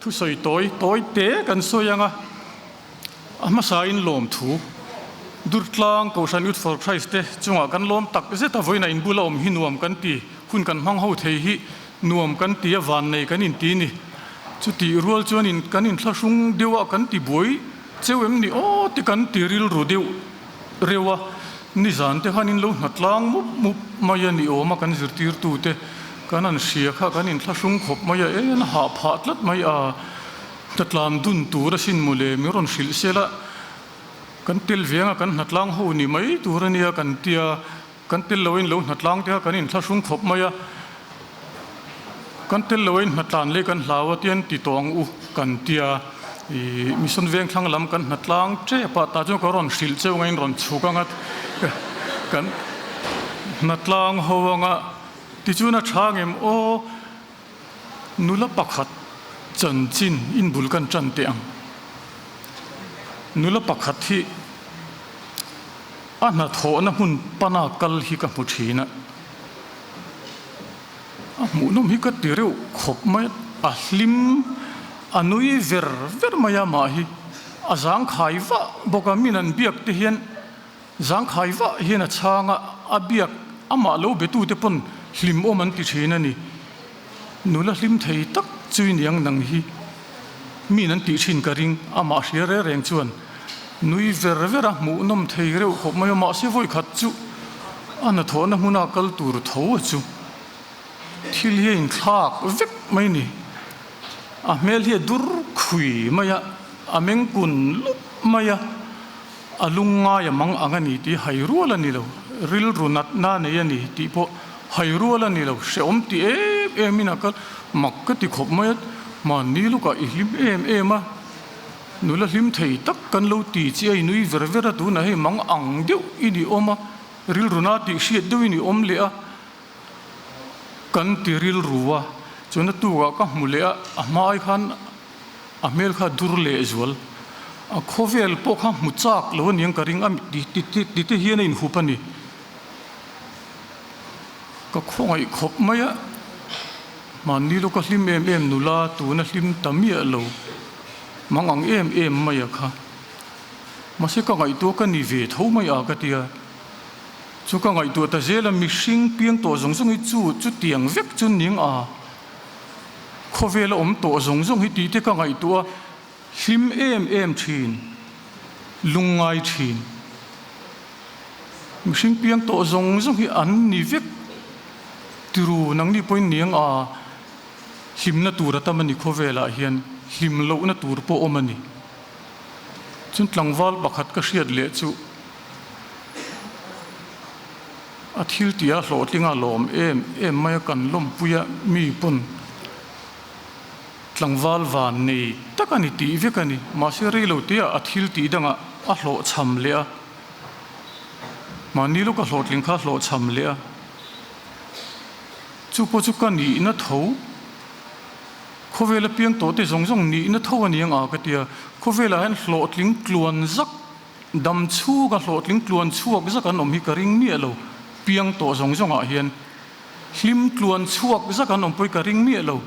Thusawi tawi tawi te kan sawi ang a, a hmasain lawmthu Durtlang Kohhran Youth for Christ te chungah kan lawm tak zet a, vawiinah inbula awm hi nuam kan ti, hun kan hmang ho thei hi nuam kan ti a, vannei kan inti ni. Chutih rual chuan in kan inthlahrung deuh a, kan ti buai cheu em ni aw ti kan ti rilru deuh reuh a, nizan te khan in lo hnatlang mup mup mai a ni awm a, kan zirtirtute kan han hria kha kan inthlahrung khawp mai a, en a hah phah tlat mai a, hnatlan dun tur asin mawle min rawn hrilh sel a, kan tel veng a kan hnatlang ho ni mai tur a nia kan tia. Kan tel loin lo hnatlang te kha kan inthlahrung khawp mai a, kan tel loin hnatlan leh kan hlau a tian ti tawh ang u kan tia, ih Mission Vengthlang lam kan hnatlang tep a, tah chuan ka rawn hrilh cheu ang a in rawn chhuk ang a, kan hnatlang ho ang a, tichuan a tha ngem aw nula pakhat chanchin inbul kan tan teh ang, nula pakhat hi. A hnathawhna hmun pana kal hi ka hmu thin a, a hmuhnawm hi ka ti reuh khawp mai a, a hlim a nui ver ver mai a mah hi a zangkhai vah bawk a, min an biak te hian zangkhai vah hian a chhang a, a biak amah lo betu te pawn hlimawm an ti thin a ni, nula hlim thei tak chu i niang nang hi. Min an tih thin ka ring, amah hria reng reng chuan nui ver ver a hmuh nawm thei reuh khawp mai a, mahse vawi khat chu a hnathawhna hmuna kal tur tho a chu thil hi a inthlak vek mai ni. A hmel hi a dur khui mai a, a meng kun lup mai a, a lungngai a mang ang a ni tih hai rual a ni lo, rilru natna nei a ni tih pawh hai rual a ni lo, hrehawm ti em em in a kal mak ka ti khawp mai a, mahni lukah i hlim em em a, nula hlim thei tak kan lo ti chi a i nui ver ver a, tunah hei mang ang deuh i ni awm a, rilru na tih hriat deuh i ni awm leh a, kan ti rilru a, chuan a tukah ka hmu leh a, a hmai khan A hmel kha dur leh zual. A khawvel pawh kha hmu chak lo aniang ka ring a ti te hian a inhup a ni. Ka khawngaih khawp mai a, mahni lawka hlim em em nula tuna hlim ta miah lo mang ang em em mai a kha. Mahse ka ngaihtuah ka ni ve tho mai a ka ti a. Chu ka ngaihtuah ta zel a, mihring piang tawh zawng zawng hi chu chutiang vek chu ning a. Khawvela awm tawh zawng zawng hi tih te ka ngaihtuah a, hlim em em thin, lungngai thin. Mihring piang tawh zawng zawng hi an ni vek tiru nangni pawhin niang a, hlimna tur a tam a ni khawvelah hian, hlim lohna tur pawh awm a ni. Chun tlangval pakhat ka hriat leh chu. A thil tih a hlawhtling a lawm em em mai a, kan lawmpui a mi pawn tlangval van nei tak a ni tih vek a ni. Mahse rei lo te ah a thil tih dangah a hlawhchham leh a, mahni lawk a hlawhtling kha a hlawhchham leh a, chu pawh chu ka nihna tho, khawvela piang tawh te zawng zawng nihna tho a ni ang a ka ti a, khawvelah hian hlawhtling tluan zak Dam chhuk a hlawhtling tluan chhuak zak an awm hi ka ring miah lo, piang tawh zawng zawngah hian hlim tluan chhuak zak an awm pawh hi ka ring miah lo,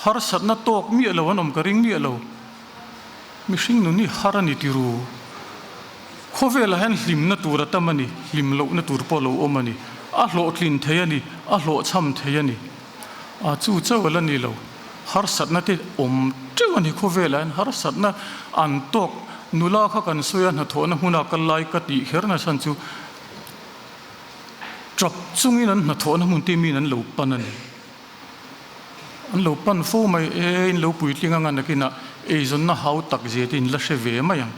harsatna tawk miah lo an awm ka ring miah lo. Mihring nun hi har a ni tiru. Khawvelah hian hlimna tur a tam a ni, hlim lohna tur pawh a lo awm a ni. A hlawhtlin thei a ni, a hlawhchham thei a ni. A chu chauh a la ni lo. Harsatna te awm teuh a ni khawvelah hian harsatna an tawk nula kha kan sawi a hnathawhna hmuna kal lai ka tih kher nachhan chu tap chungin an hnathawhna hmun te miin an lo pan a ni. An lo pan fo mai e in lo puitling anga nakinah eizawnna hau tak zia te in la hre ve mai ang.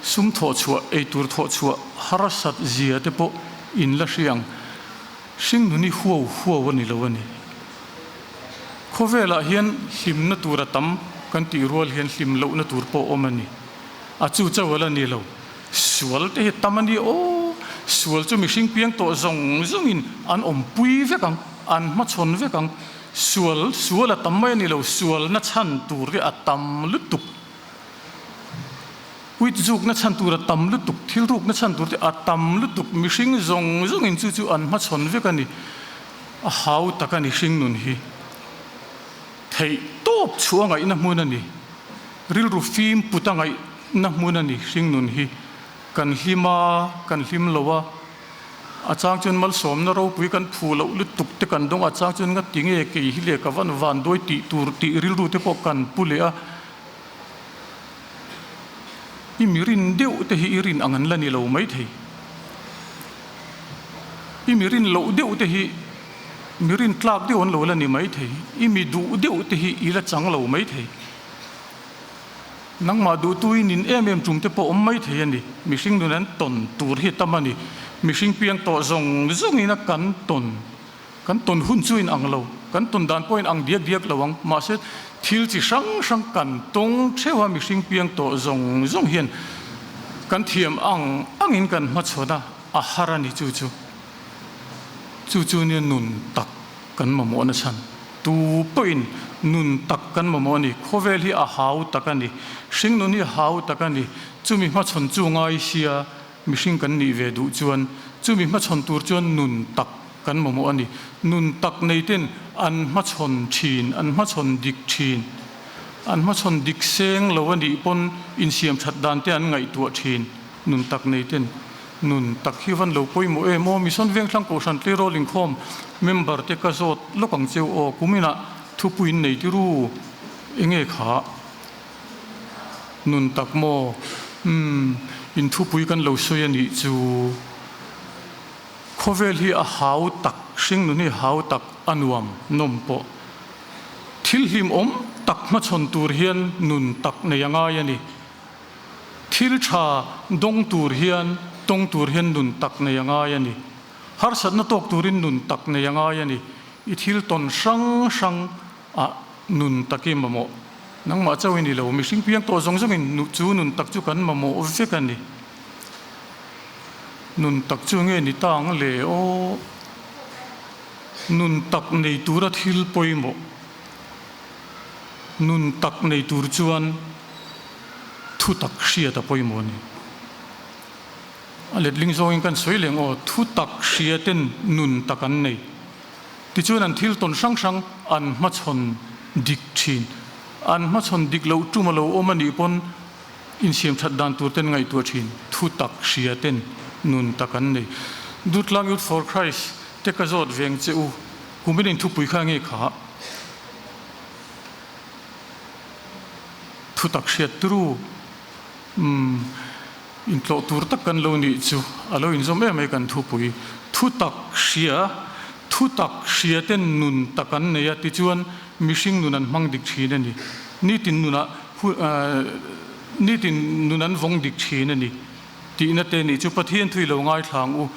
Sum thawhchhuah eitur thawhchhuah harsat zia te pawh in la hre ang. Hringnun hi huau huau a ni lo a ni. Khawvelah hian hlimna tur a tam kan tih rual hian hlim lohna tur pawh a awm a ni. A chu chauh a la ni lo. Sual te hi tam a ni aw. Sual chu mihring piang tawh zawng zawngin an awmpui vek ang, an hmachhawn vek ang. Sual, sual a tam mai a ni lo, sualna chhan tur hi a tam lutuk. Uit zukna chhan tur a tam lutuk, thil rukna chhan tur te a tam lutuk, mihring zawng zawngin chu chu an hmachhawn vek a ni. A hau tak a ni hring nun hi. Theih tawp. tawp chhuah a ngaihna hmun a ni. Rilru fim put a ngaihna hmun a ni hringnun hi. Kan hlim a, kan hlim lo a, a chang chuan malsawmna ropui kan phu loh lutuk te kan dawng a, a chang chuan ngati nge kei hi leh ka van van duai tih tur tih rilru te pawh kan pu leh a. I mi rin deuh te hi i rin ang an la ni lo maithei. I mi rin loh deuh te hi mi rin tlak deuh an lo la ni maithei. I mi duh deuh te hi i la chang lo maithei. Nangmah duhtu i nin em em tum te pawh awm maithei a ni. Mihring nun an tawn tur hi tam a ni. Mihring piang tawh zawng zawngin a kan tawn. Kan tawn hun chu in ang lo. Kan tawn dan pawh in ang diak diak lo ang. Mahse, thil chi hrang hrang kan tawng theuh a, mihring piang tawh zawng zawng hian kan thiam ang angin kan hmachhawn a, a har a ni chu chu. Chu chu nia nun tak kan mamawh nachhan. Tu pawhin nun tak kan mamawh a ni. Khawvel hi a hau tak a ni. Hring nun hi a hau tak a ni. Chumi hmachhawn chu ngai sia mihring kan nih ve duh chuan chumi hmachhawn tur chuan nun tak kan mamawh a ni. Nun tak neiten an hmachhawn thin, an hmachhawn dik thin. An hmachhawn dik seng lo a nih pawn insiam that dan te an ngaihtuah thin. Nun tak neiten nun tak hi van lo pawimawh em aw? Mission Vengthlang Kohhran Tleirawl Inkhawm member te ka zawt lawk ang cheu aw, kuminah thupui in nei tiru enge kha? Nun tak maw? Umm, in thupui kan lo sawi a nih chu. Khawvel hi a hau tak, hringnun hi hau tak a nuam nawm pawh. Thil hlimawm tak hmachhawn tur hian nun tak nei a ngai a ni. Thil tha dawng tur hian tawng tur hian nun tak nei a ngai a ni. Harsatna tawk turin nun tak nei a ngai a ni. I thil tawn hrang hrang ah nun tak i mamawh. Nangmah chauh i ni lo, mihring piang tawh zawng zawngin chu nun tak chu kan mamawh vek a ni. Nun tak chu nge ni ta ang le aw? Nun tak nei tura thil pawimawh. Nun tak nei tur chuan thu tak hriat a pawimawh a ni. A letling zawngin kan sawi leng aw, thu tak hria ten nun tak an nei. Tichuan an thil tawn hrang hrang an hmachhawn dik thin. An hmachhawn dik loh tum a lo awm a nih pawn insiam that dan tur ten ngaihtuah thin. Thu tak hria ten nun tak an nei. Dutlang Youth for Christ te ka zawt veng che u, kumin inthupui kha nge kha? Thu tak hriat turu umm intlawh tur tak kan lo nih chu a lo inzawm em mai kan thupui. Thu tak hria, thu tak hria ten nun tak an nei a tichuan mihring nun an hmang dik thin a ni. Nitin nunah nitin nun an vawng dik thin a ni tihna te nih chu Pathian thu i lo ngaithla ang u.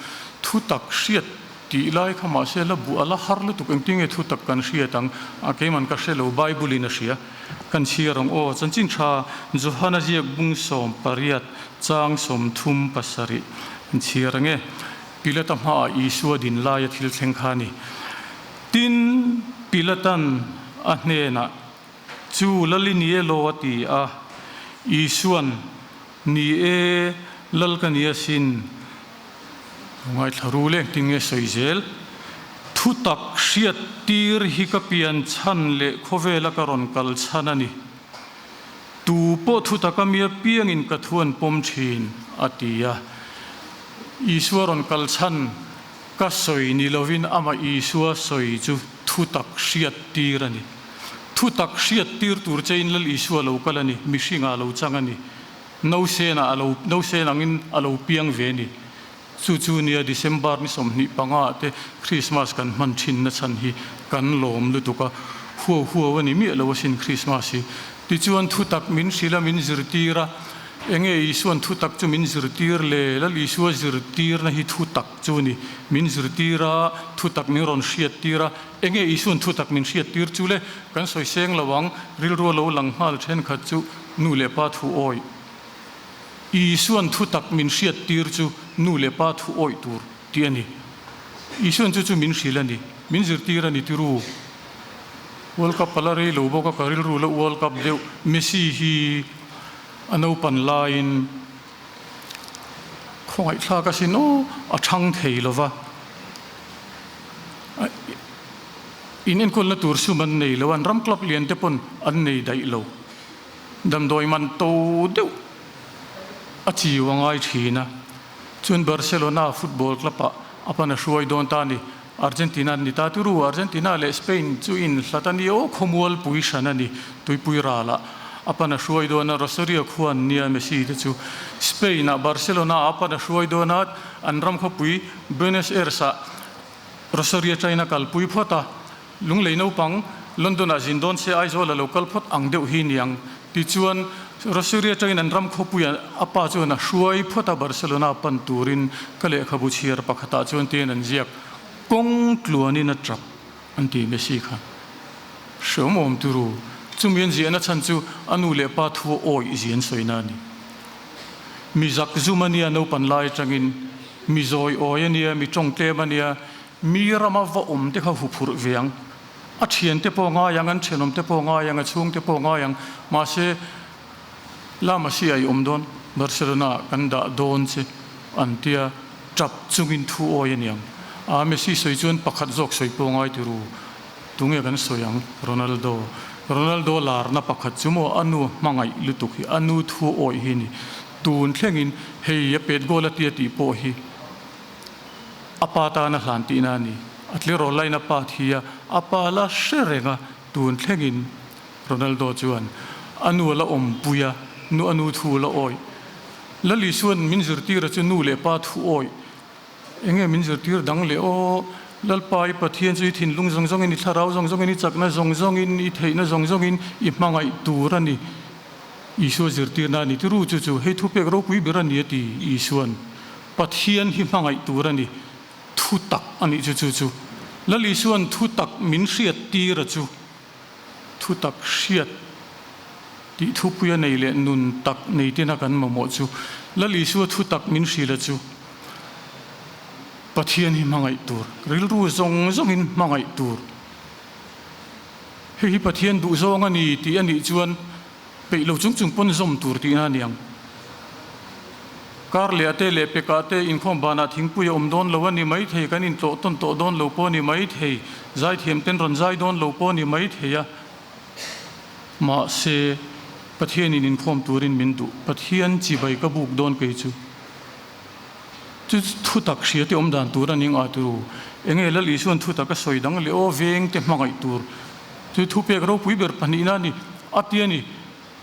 Thu tak hriat Tih lai kha mahse la buh a la har lutuk engtin nge thu tak kan hriat ang a keiman ka hre lo Bible in a hria kan chhiar ang aw chanchin tha Johana ziak bung 18 chang 37 kan chhiar ang e Pilata hmaah Isua din laia thil thleng kha a ni Tin Pilatan a hnenah chu lal i ni elaw a ti a Isuan ni e lal ka ni asin Ngaithla ru leng tin nge sawi zel. Thu tak hriat tir hi ka pian chhan leh khawvela ka rawn kal chhan a ni. Tu pawh thu taka mi apiangin ka thu an pawm thin, a ti a. Isua rawn kal chhan ka sawi ni lovin amah Isua sawi chu thu tak hriat tir a ni. Thu tak hriat tir tur chein Lal Isua lo kal a ni, mihringah lo chang a ni. Nausenah a lo, nausen angin a lo piang ve ni. Chu chu nia December ni 25 ah te Christmas kan hman thin na chhan hi kan lawm lutuk a, huau huau a ni miah lo asin Christmas hi. Tichuan thutak min hrilh a, min zirtir a, enge Isuan thutak chu min zirtir le, Lal Isua zirtirna hi thutak chu ni, min zirtir a, thutak min rawn hriattir a, enge Isuan thutak min hriattir chu le, kan sawi seng lo ang, rilru a lo lang nghal thenkhat chu. Nu leh pa thu awih. Isuan thu tak min hriat tir chu nu leh pa thu awih tur tih a ni. Isuan chu chu min hrilh a ni, min zirtir a ni tiru. World Cup a la rei lo bawk a, ka rilru la World Cup deuh. Messi hi a naupan laiin khawngaihthlak asin aw, a chhang thei lo va. In enkawlna tur sum an nei lo, an ram club lian te pawn an nei daih lo. Damdawi man to deuh a chiu a ngai thin a, chuan Barcelona football club ah a pan a hruai dawn ta a ni. Argentina an ni ta turu, Argentina leh Spain chu in hlat a ni aw, khawmual pui hran a ni, tuipui ral ah a pan a hruai dawn a, Rosario khua an nia Messi te chu Spain ah Barcelona ah a pan a hruai dawn a, an ram khawpui Buenos Aires ah Rosario China kalpui phawt a, Lunglei naupang London ah zin dawn se Aizawl a lo kal phawt ang deuh hi niang. Tichuan, Rosario atangin an ram khawpui ah a pa chuan a hruai phawt a Barcelona pan turin ka lehkhabu chhiar pakhatah chuan tiin an ziak, Kawng tluanin a tap an ti Messi kha. Hreawm awm turu. Chumi an ziahna chhan chu a nu leh pa thu awih zi an sawina a ni. Mi zak zum a nia naupan lai atangin Mi zawi awi a nia, mi tawng tlem a nia, mi rama va awm te kha hu phurh ve ang. A thian te pawh ngai ang, an thenawm te pawh ngai ang, a chhung te pawh ngai ang. Mahse, La Masia i awm dawn, Barcelona ah kan dah dawn che an tia, tap chungin thu awi a niang. A Messi sawi chuan pakhat zawk sawi pawh ngai ti ru. Tunge kan sawi ang? Ronaldo. Ronaldo larna pakhat chu maw a nu hmangaih lutuk hi, a nu thu awih hi a ni. Tun thlengin hei a pet goal a tia tih pawh hi a pa tan a hlan tihna a ni. A tleirawl laiin a pa thi a, a pa la hre reng a, tun thlengin Ronaldo chuan a nu a la awmpui a, nu a nu thu a la awih. Lal Isua'n min zirtir a chu nu leh pa thu awih. Enge min zirtir dang leh aw, Lalpa i Pathian chu i thinlung zawng zawngin, i thlarau zawng zawngin, i chakna zawng zawngin, i theihna zawng zawngin i hmangaih tur a ni. Isua zirtirna a ni tiru chu chu hei thupek ropui ber a ni a ti Isua'n. Pathian hi hmangaih tur a ni, thu tak a nih chu chu chu. Lal Isua'n thu tak min hriat tir a chu thu tak hriat tih thupui a nei leh nun tak nei tina kan mamawh chu Lal Isua thu tak min hrilh a chu Pathian hi hmangaih tur, rilru zawng zawngin hmangaih tur. Hei hi Pathian duhzawng a ni tih a nih chuan peih lo chung chung pawn zawm tur tihna a ni ang. Kar leh a te leh pekah te inkhawm banah thingpui a awm dawn lo a ni mai thei, kan intlawh tawn tawh dawn lo pawh a ni mai thei, zaithiam ten rawn zai dawn lo pawh a ni mai thei a. Mahse, Pathianin inkhawm turin min duh. Pathian chibai ka buk dawn kei chu. Chu thu tak hria te awm dan tur a ning a turu. Enge Lal Isuan thu tak a sawi dang leh aw veng te hmangaih tur. Chu thupek ropui ber pahnihna a ni. A ti a ni.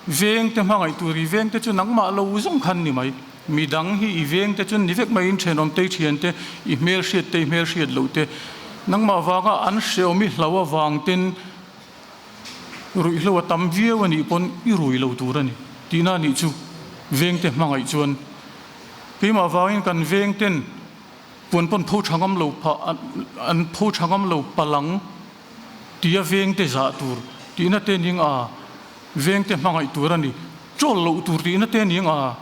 Veng te hmangaih tur i veng te chu nangmah lo zawng khan ni mai. Mi dang hi i veng te chu ni vek mai in thenawm te i thian te, i hmel hriat te i hmel hriat loh te. Nangmah vanga an hreawm i hlo avang ten Ruihhlo a tam viau a nih pawn i rui lo tur a ni tihna a nih chu vengte hmangaih chuan keimah vangin kan vengten puan pawn pho tha ngam lo phah an pho tha ngam lo palang tia vengte zah tur tihna te ning a vengte hmangaih tur a ni chawl loh tur tihna te ning a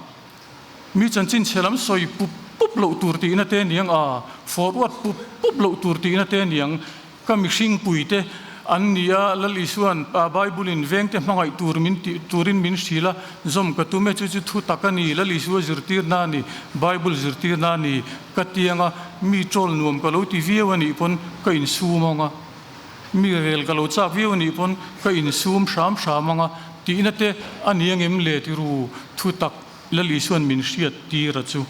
mi chanchin chhe lam sawi pup pup loh tur tihna te niang a forward pup pup loh tur tihna te niang Ka mihring puite an ni a, Lal Isua'n Bible-in vengte hmangaih tur min tih turin min hrilh a, zawm ka tum e, chu chu thu tak a ni, Lal Isua zirtirna a ni, Bible zirtirna a ni, ka tiang a, mi troll nuam ka lo ti viau a nih pawn ka insum ang a, mi rel ka lo chak viau a nih pawn ka insum hram hram ang a, tihna te a ni angem le ti ru, thu tak Lal Isua'n min hriat tir a chu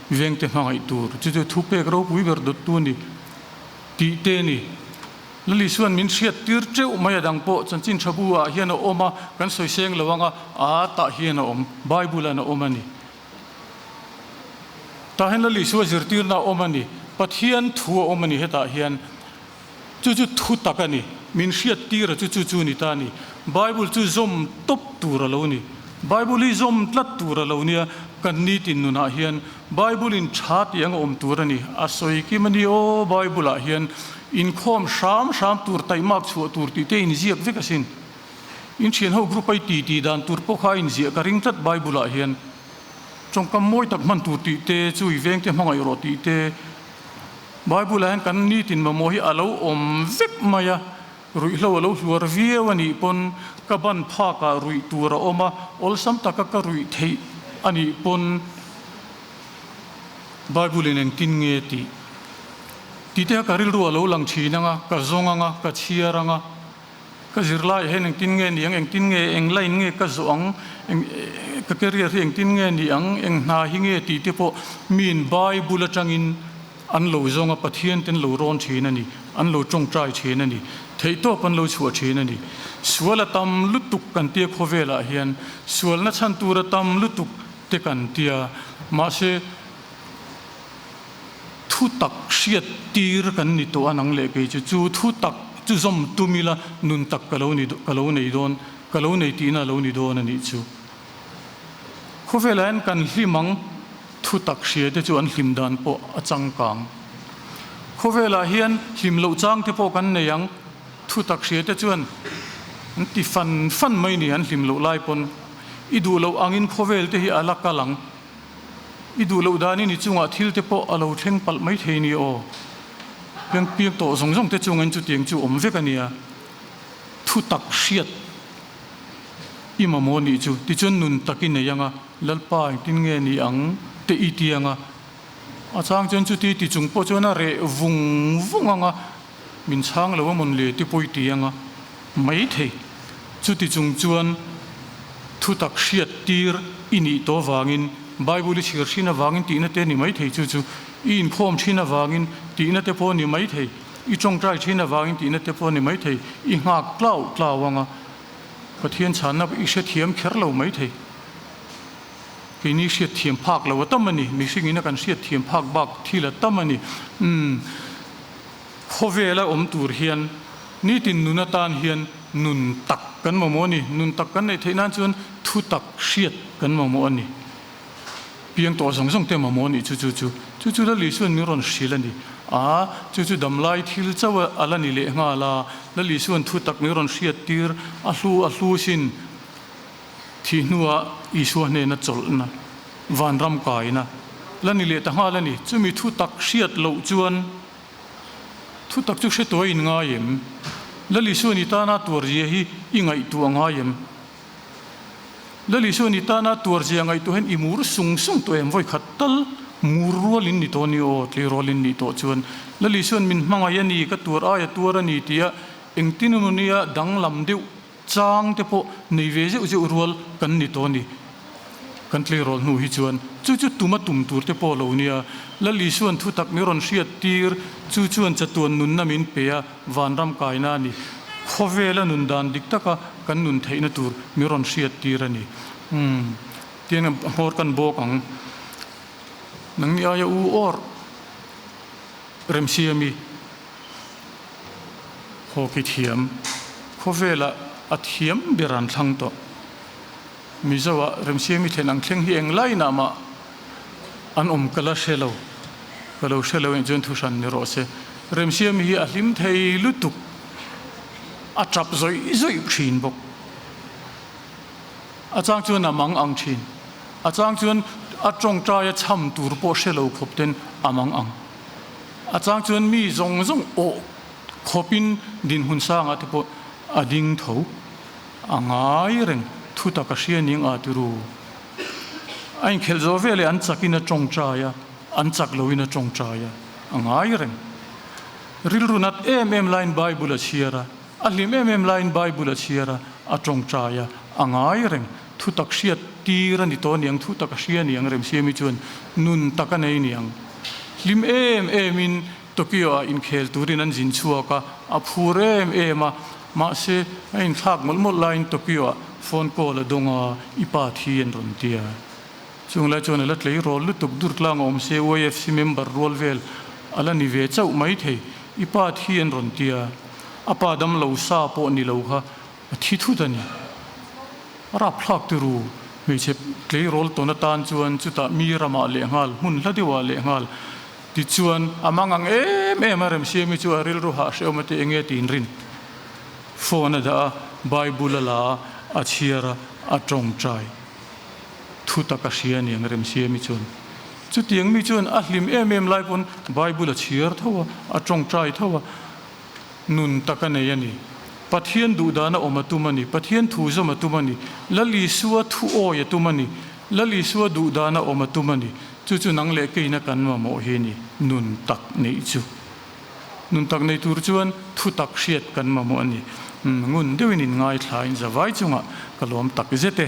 vengte hmangaih tur, chu chu thupek ropui ber dawttu a ni. Tih te ni. Lal Isua'n min hriat tir teuh mai a dang pawh chanchin tha bu ah hian a awm a, kan sawi seng lo anga a tah hian a awm, Bible an a awm a ni. Tah hian Lal Isua zirtirna a awm a ni, Pathian thu a awm a ni hetah hian. Chu chu thu tak a ni, min hriat tir a chu chu chu ni ta a ni. Bible chu zawm tawp tur a lo ni. Bible hi zawm tlat tur a lo nia, kan nitin nunah hian Bible in tha tih ang a awm tur a ni. A sawi kim a ni aw, Bible ah hian inkhawm hram hram tur, taihmak chhuah tur tih te inziak vek asin. In thian ho group a i ti ti dan tur pawh kha a inziah ka ring tlat Bible ah hian. Tawngkam mawi tak hman tur tih te, chu i veng te hmangaih rawh tih te. Bible ah hian kan nitin mamawh hi a lo awm vek mai a. Ruihhlo a lo hluar viau a nih pawn ka ban phakah ruih tur a awm a, awlsam taka ka ruih theih a nih pawn Bible in engtin nge tih? Tih te kha ka rilru a lo lang thin ang a, ka zawng ang a, ka chhiar ang a. Ka zirlaiah hian engtin nge ni ang, engtin nge, eng line nge ka zawh ang, eng ka career hi engtin nge ni ang, eng hna hi nge tih te pawh miin Bible atangin an lo zawng a, Pathian te an lo rawn thin a ni, an lo tawngtai thin a ni, theihtawp an lo chhuah thin a ni. Sual a tam lutuk kan tia khawvelah hian, sualna chhan tur a tam lutuk te kan tia, mahse, Thu tak hriat tir kan ni tawh a nang leh kei chu, chu thu tak chu zawm tum ila nun tak ka lo ni ka lo nei dawn, ka lo nei tihna a lo ni dawn a nih chu. Khawvelah hian kan hlim ang, thu tak hria te chu an hlim dan pawh a changkang. Khawvelah hian hlim loh chang te pawh kan nei ang, thu tak hria te chuan an ti fan fan mai ni an hlim loh lai pawn i duh loh angin khawvel te hi a la kal ang. I duh loh danin i chungah thil te pawh a lo thleng palh mai thei ni aw. Piang piang tawh zawng zawng te chungin chutiang chu awm vek a nia. Thu tak hriat i mamawh nih chu tichuan nun tak i nei anga Lalpa engtin nge ni ang te i ti anga a chang chuan chuti ti chung pawh chuan a reh vung vung anga min chhang lo a mawn le ti pawh i ti anga mai thei. Chuti chung chuan thutak hriat tir i nih tawh avangin, Bible i chhiar thin avangin tihna te ni mai thei, chu chu i inkhawm thin avangin tihna te pawh ni mai thei, i tawngtai thin avangin tihna te pawh ni mai thei, i nghak tlau tlau anga Pathian chhanna i hrethiam kher lo mai thei. Keini hriatthiam phak lo a tam a ni, mihringin a kan hriatthiam phak bak thil a tam a ni. Umm. Khawvela awm tur hian nitin nun atan hian nun tak kan mamawh a ni. Nun tak kan neih theih nan chuan thu tak hriat kan mamawh a ni. Piang tawh zawng zawng te mamawh a nih chu chu chu. Chu chu Lal Isuan min rawn hrilh a ni. A, chu chu damlai thil chauh a la ni leh nghal a. Lal Isuan thu tak min rawn hriat tir a hlu a hlu sin. Thih hnuah Isua hnena chawlhna, vanram kaina la ni leh ta nghal a ni. Chumi thu tak hriat loh chuan thu tak chu hre tuai in ngai em? Lal Isua ni tana tuarzia hi i ngaihtuah ngai em? Lal Isua ni tana tuarzia ngaihtuah hian i mur sung sung tawh em? Vawi khat tal mur rual in ni tawh ni aw, tleirawl in nih tawh chuan Lal Isuan min hmangaih a ni, ka tuar aia tuar a ni tia engtin emaw nia danglam deuh Chang te pawh nei ve zeuh zeuh rual kan ni tawh a ni. Kan tleirawl hnu hi chuan chu chu tuma tum tur te pawh lo nia. Lal Isuan thutak min rawn hriat tir, chu chuan chatuan nunna min pe a, vanram kaina a ni. Khawvela nun dan dik taka kan nun theihna tur min rawn hriat tir a ni. Umm, tiang a hmawr kan bawk ang. Nangni aia u awr remsiami. Hockey thiam khawvelah a thiam ber an thlang tawh. Mizoah Remsiami thlen ang thleng hi eng lainah mah an awm ka la hre lo. Ka lo hre lo enih chuan thuhran ni rawh se. Remsiami hi a hlim thei lutuk, a tap zawih zawih thin bawk. A chang chuan a mang ang thin. A chang chuan a tawngtaia chham tur pawh hre lo khawp ten a mang ang. A chang chuan mi zawng zawng awh khawpin dinhmun sangah te pawh a ding tho. A ngai reng, thu tak a hria ning a tiru. A inkhelh zawh veleh an chakin a tawngtai a, an chak loin a tawngtai a, a ngai reng. Rilru nat em em laiin Bible a chhiar a, a hlim em em laiin Bible a chhiar a, a tawngtai a, a ngai reng. Thu tak hriat tir a ni tawh aniang, thu tak a hria aniang Remsiami chuan nun tak a nei aniang. Hlim em emin Tokyo ah inkhel turin an zin chhuak a, a phur em em a, mahse a inthlak mawlh mawlh laiin Tokyo ah phone call a dawng a, i pa thi an rawn ti a. Chung lai chuan a la tleirawl lutuk dur tlang a awm se YFC member rual vel a la ni ve chauh mai thei, i pa thi an rawn ti a, a pa damlo sa pawh ni lo kha A thi thut a ni. A rapthlak ti ru, hmeichhe tleirawl tawn atan chuan chutah mi ramah lehnghal, hmun hla deuhah lehnghal tichuan a mang ang em em a, Remsiami chu a rilru hah hrehawm a ti enge tiin rin. Phone a dah a, Bible a la a, a chhiar a, a tawngtai. Thu tak a hria aniang Remsiami chuan. Chutiang mi chuan a hlim em em lai pawn Bible a chhiar tho a, a tawngtai tho a. Nun tak a nei a ni. Pathian duhdan a awm a tum a ni. Pathian thu zawm a tum a ni. Lal Isua thu awi a tum a ni. Lal Isua duhdan a awm a tum a ni. Chu chu nang leh keina kan mamawh hi a ni, nun tak neih chu. Nun tak nei tur chuan thu tak hriat kan mamawh a ni. Ngun deuhin in ngaithlain zavai chungah ka lawm tak zet e.